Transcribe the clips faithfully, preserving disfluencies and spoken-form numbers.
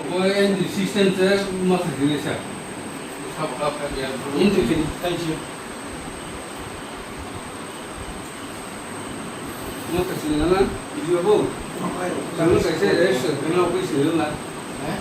Boy and the system se masa jini sa. Into the tension. Masa jini na, idiot bo. Kamu kaise rest, kena office ni na. Eh?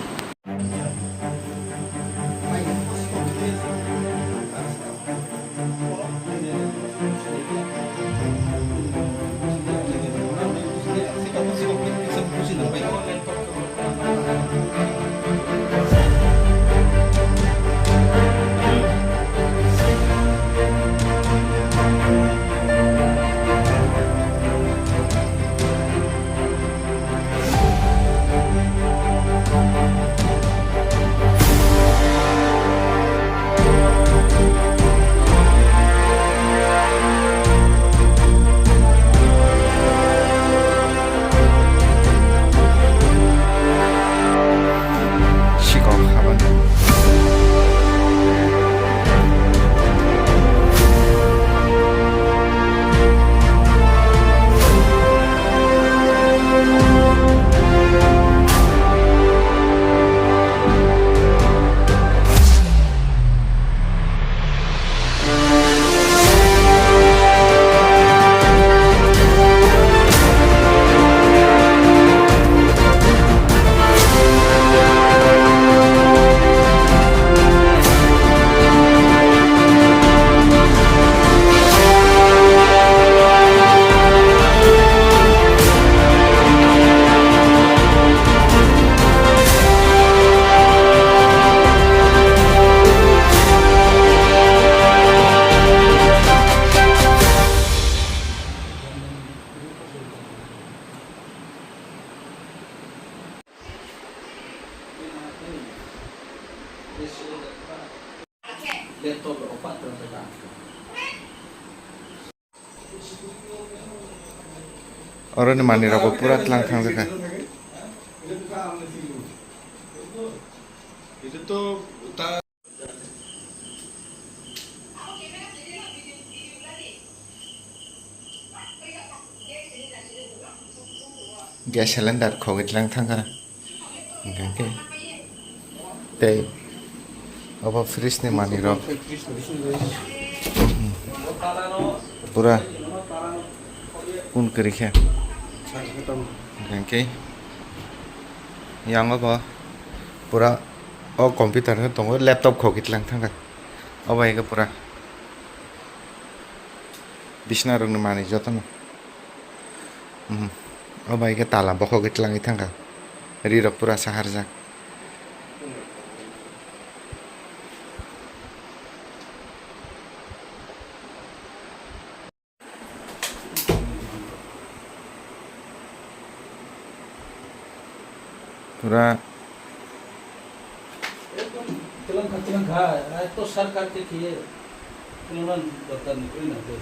Sikok habani. Oroni manwi rok bo pura tlang thang jakha. Gas cylinder khogwi tlang thangkha. Hwnkhe tei obo fridge ni manwi rok pura kun kwrwi khe. Hwnkhe yang obo pura o computer khe tongo, laptop khogwi tlang thangkha. Obo hai khe pura bisna rokni manwi jotono. Mhm. O bai khe tala bokhogwi tlangwi thangkha. Ri rok pura saharjak. Pura. Ekdom tlang kha, tlang kha, ekto sar kar khe khiye, tlang dorkar ni koi na de.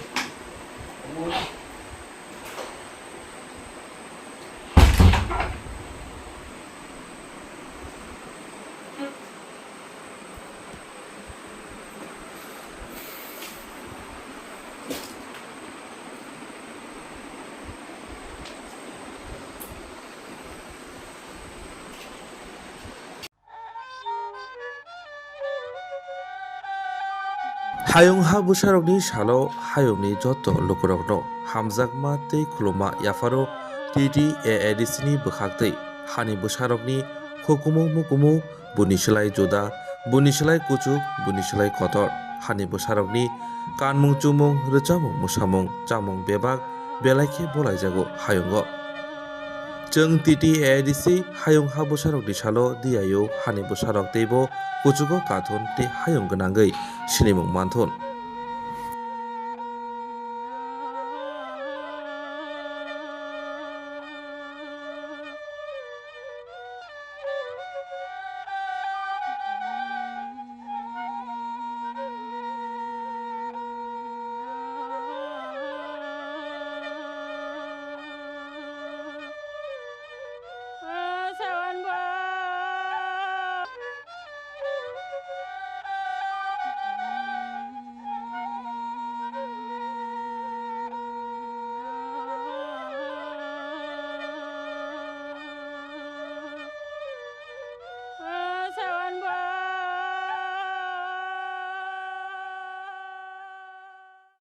Hayung ha bwsarokni salo hayungni joto lukurokno hamjakma tei khulumma yapharo T T A A D C ni bwkhaktwi hani bwsarokni hukumu mukumu, buni slai juda, buni slai kuchuk, buni slai kotor, hani bwsarokni kanmung chumung, rwchapmung mwsamung, chamung bebak belai khe bolaijago hayungo. Chwng T T A A D C hayung ha bwsarokni salo diyaio hani bwsarok teibo kuchugo kathun tei hayung gwnangwi sinimung manthun.